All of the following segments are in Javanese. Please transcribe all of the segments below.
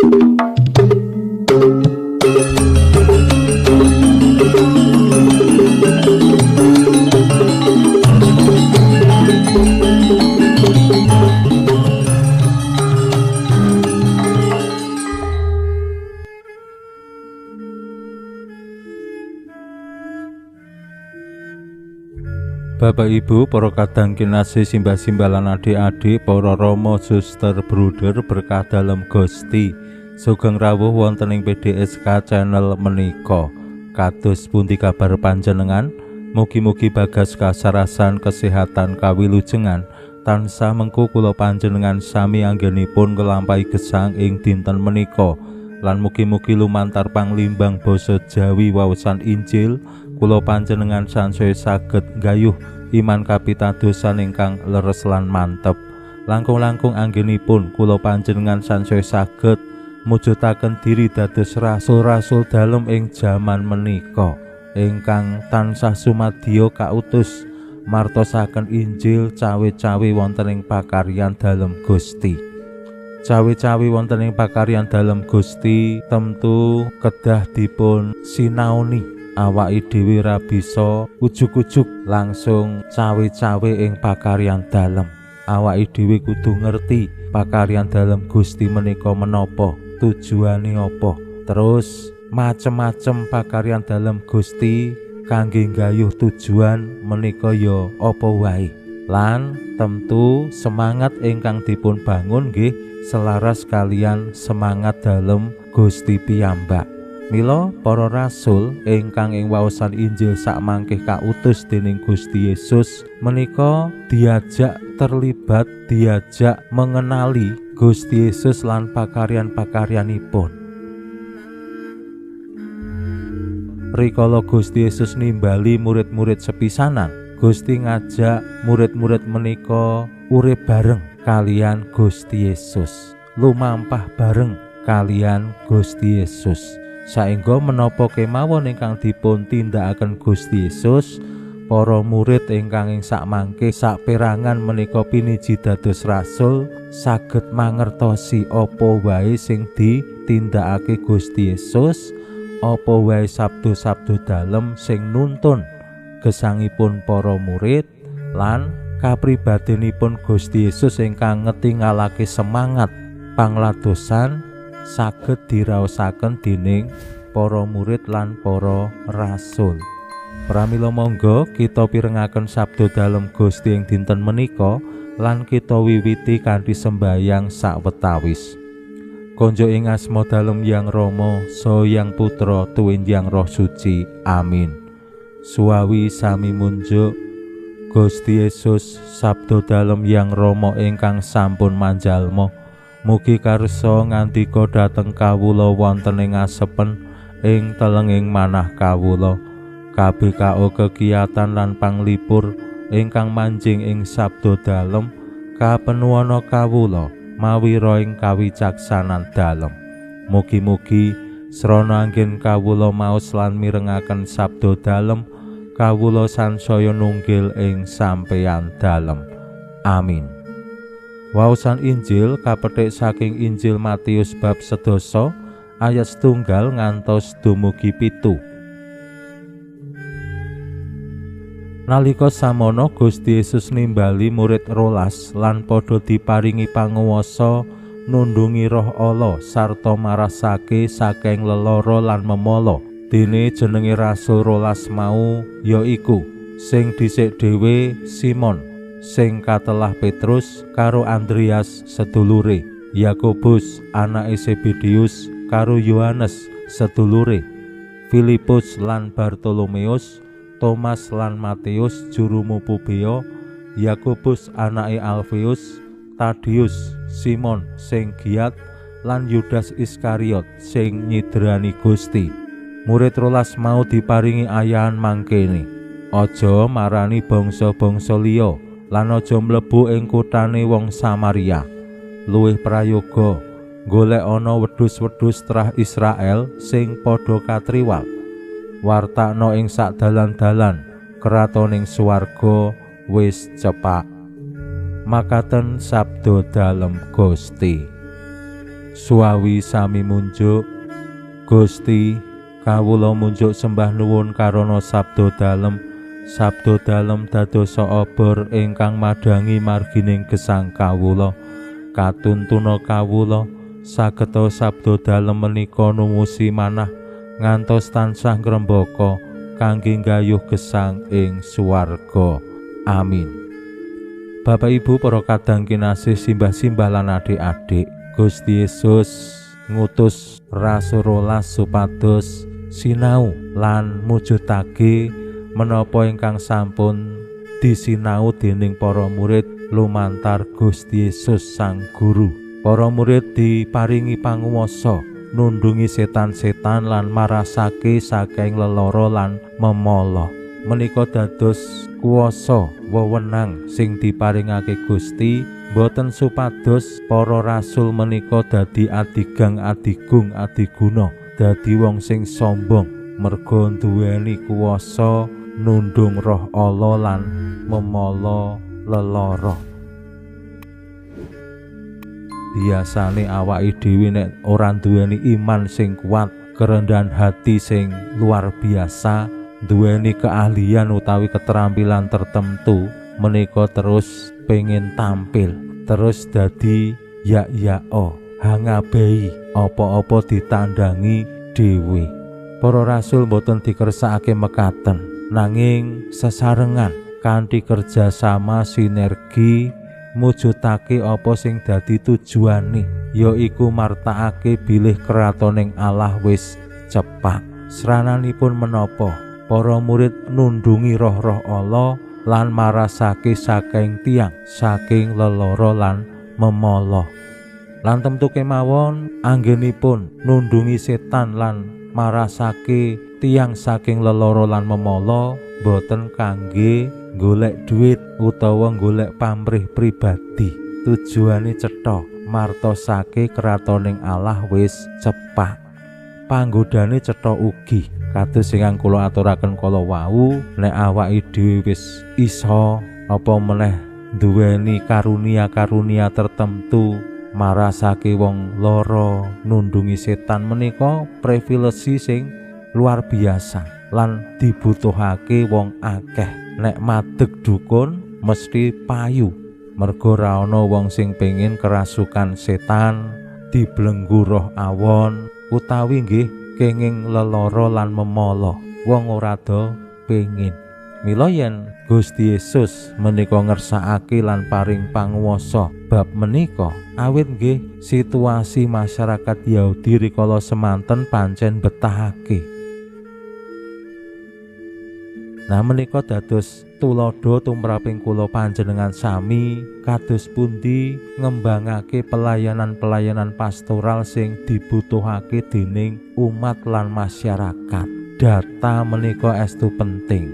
Bapak Ibu, para kadang kinasih, simbah-simbah lan adik-adik, para rama, suster, bruder, berkah dalem Gusti. Sugeng rawuh wonten ing PDSK channel menika. Kados pundi kabar panjenengan? Mugi-mugi bagas kasarasan kesehatan kawilujengan tansah mengku kula panjenengan sami anggenipun nglampahi gesang ing dinten menika. Lan mugi-mugi lumantar panglimbang basa Jawi waosan Injil kula panjenengan sansaya saged nggayuh iman kapitadosan ingkang leres lan mantep. Langkung-langkung anggenipun kula panjenengan sansaya saged mujudaken diri dados rasul-rasul dalem ing jaman menika ingkang tansah sumadyo kautus martosaken Injil cawe-cawe wonten ing pakaryan dalem Gusti. Cawe-cawe wonten ing pakaryan dalem Gusti temtu kedah dipun sinaoni. Awake dhewe ra bisa ujug-ujug langsung cawe-cawe ing pakaryan dalem. Awake dhewe kudu ngerti pakaryan dalem Gusti menika menapa, tujuane apa. Terus macem-macem pakaryan dalem Gusti kangge nggayuh tujuan menika ya apa wae. Lan tentu semangat ingkang dipun bangun nggih selaras kalian semangat dalem Gusti piyambak. Mila para rasul ingkang ing waosan Injil sakmangke kautus dening Gusti Yesus menika diajak terlibat, diajak mengenali Gusti Yesus lan pakaryan-pakaryanipun. Rikala Gusti Yesus nimbali murid-murid sepisanan, Gusti ngajak murid-murid menika urip bareng kalian Gusti Yesus, lumampah bareng kalian Gusti Yesus. Saengga menapa kemawon ingkang dipun tindakaken Gusti Yesus, para murid ingkang ing sakmangke saperangan menika piniji dados rasul saged mangertosi apa wae sing ditindakake Gusti Yesus, apa wae sabdo-sabdo dalem sing nuntun gesangipun para murid lan kapribadenipun Gusti Yesus ingkang ngetingalake semangat pangladosan saged diraosaken dening para murid lan para rasul. Pramila monggo kita pirengaken sabda dalem Gusti ing dinten menika lan kita wiwiti kanthi sembayang sawetawis. Konjo ing asma dalem Yang Rama, saha Yang Putra, tuwin Yang Roh Suci. Amin. Suwawi sami munjuk Gusti Yesus, sabda dalem Yang Rama ingkang sampun manjalma. Mugi karsa ngandika dhateng kawula wonten ing asepen ing telenging manah kawula. KBKO kekiyatan lan panglipur ingkang manjing ing sabda dalem kapenuwana kawula mawi roing kawicaksanan dalem. Mugi-mugi srana anggen kawula maos lan mirengaken sabda dalem kawula sansaya nunggil ing sampeyan dalem. Amin. Waosan Injil kapetik saking Injil Matius bab 10 ayat 1 ngantos dumugi 7. Nalika samono Gusti Yesus nimbali murid 12 lan padha diparingi panguwasa nundungi roh ala sarta marasake saking lelara lan memala. Dene jenenge rasul 12 mau ya iku sing dhisik dhewe Simon sing katelah Petrus karo Andreas sedulure, Yakobus anake Zebedeus karo Yohanes sedulure, Filipus lan Bartolomeus, Thomas lan Matius juru mupu bea, Yakobus anake Alfeus, Tadeus, Simon sing giat lan Yudas Iskariot sing nyidrani Gusti. Murid 12 mau diparingi ayahan mangkene: aja marani bangsa-bangsa liya lan aja mlebu ing kutane wong Samaria. Luwih prayoga golek ana wedhus-wedhus trah Israel sing padha katriwal. Wartakna ing sak dalan-dalan kratoning swarga wis cepak. Makaten sabda dalem Gusti. Suawi sami munjuk. Gusti, kawula munjuk sembah nuwun karana sabda dalem. Sabda dalem dadosa obor ingkang madhangi margining gesang kawula. Katuntuna kawula sageta sabda dalem menika numusi manah ngantos tansah ngrembaka kangge nggayuh gesang ing swarga. Amin. Bapak Ibu para kadang kinasih, simbah-simbah lan adik-adik, Gusti Yesus ngutus rasul rolas supados sinau lan mujudake menapa ingkang sampun disinau dening para murid lumantar Gusti Yesus Sang Guru. Para murid diparingi panguwasa nundungi setan-setan lan marasake saking lelara lan memala. Menika dados kuwasa wewenang sing diparingake Gusti boten supados para rasul menika dadi adigang adigung adiguna, dadi wong sing sombong merga duweni kuwasa nundung roh ala lan memala lelara. Biasane awake dhewe nek ora duweni iman sing kuat, kerendahan hati sing luar biasa, duweni keahlian utawi keterampilan tertentu, menika terus pengen tampil, terus dadi ya-ya-o, hangabei, apa-apa ditandangi dhewe. Para rasul boten dikersakake mekaten, nanging sesarengan kanthi kerjasama sinergi mujudake apa sing dadi tujuane, yaiku martakake bilih kratoning Allah wis cepak. Srananipun menapa para murid nundungi roh-roh Allah lan marasake saking tiang, saking lelara lan memala. Lan temtu kemawon anggenipun nundungi setan lan marasake tiang saking lelara lan memala boten kangge golek duit utawa golek pamrih pribadi. Tujuane cetha, martosake kratoning Allah wis cepak. Panggodane cetha ugi. Kados ingkang kula aturaken kala wau, nek awake dhewe wis iso apa meneh duweni karunia-karunia tertentu marasake wong lara, nundungi setan menika privilege sing luar biasa lan dibutuhake wong akeh. Nek madeg dukun mesti payu, mergo ra ana wong sing pengin kerasukan setan, diblenggu roh awon, utawi nggih kenging lelara lan memala. Wong ora do pengin. Mila yen Gusti Yesus menika ngersakake lan paring panguwasa bab menika, awit nggih situasi masyarakat Yahudi rikala semanten pancen betahake. Nah menika dados tuladha tumraping kula panjenengan sami kados pundi ngembangake pelayanan-pelayanan pastoral sing dibutuhake dening umat lan masyarakat. Data menika estu penting.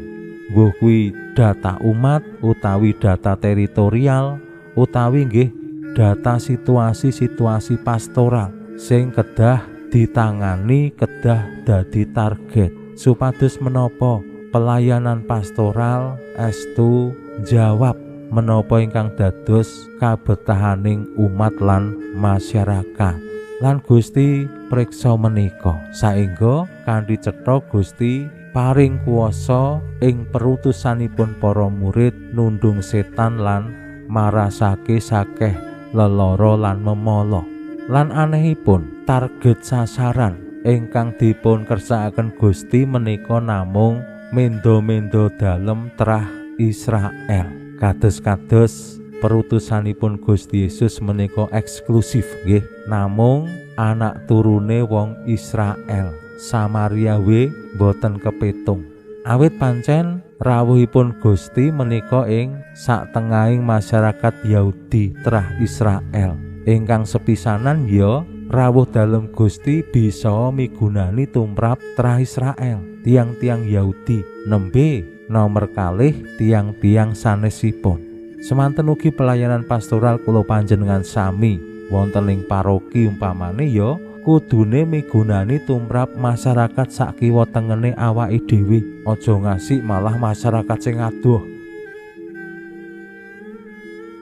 Mbuh kuwi data umat utawi data teritorial utawi nggih data situasi-situasi pastoral sing kedah ditangani, kedah dadi target supados menapa pelayanan pastoral estu jawab menapa ingkang dados kabetahaning umat lan masyarakat. Lan Gusti priksa menika saengga kanthi cetha Gusti paring kuwasa ing perutusanipun para murid nundung setan lan marasake sakeh lelara lan memala. Lan anehipun target sasaran ingkang dipun kersakaken Gusti menika namung mendo-mendo dalem terah Israel. Kados-kados perutusanipun Gusti Yesus menika eksklusif nggih, namung anak turune wong Israel. Samaria we boten kepitung. Awit pancen rawuhipun Gusti menika ing satengahing masyarakat Yahudi terah Israel. Ingkang sepisanan ya rawuh dalem Gusti bisa migunani tumrap terah Israel, tiang-tiang Yahudi, nembe nomor kalih tiang-tiang sanesipun. Semanten ugi pelayanan pastoral kula panjenengan sami wonten ing paroki umpamane ya kudune migunani tumrap masyarakat sakiwa tengene awake dhewe. Aja ngasih malah masyarakat sing adoh.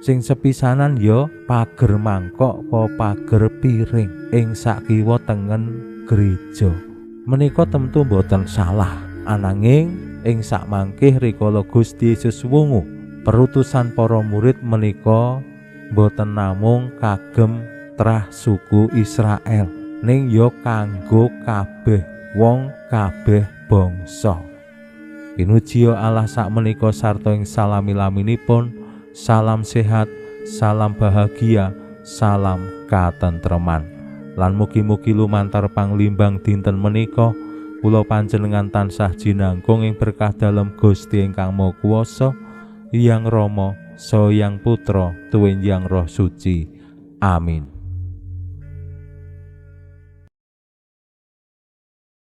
Sing sepisanan ya pager mangkok apa pager piring ing sakiwa tengen gereja. Menika tentu boten salah, ananging ing sakmangkih rikala Gusti Yesus wungu, perutusan para murid menika boten namung kagem trah suku Israel, ning ya kanggo kabeh wong kabeh bangsa. Pinuji Allah sakmenika sarta ing salami-laminipun. Salam sehat, salam bahagia, salam katentreman. Lan mugi-mugi lumantar panglimbang dinten menika kula panjenengan tansah jinangkung ing berkah dalem Gusti ingkang Maha Kuwasa, Hyang Rama, Saha Hyang Putra, tuwin Hyang Roh Suci. Amin.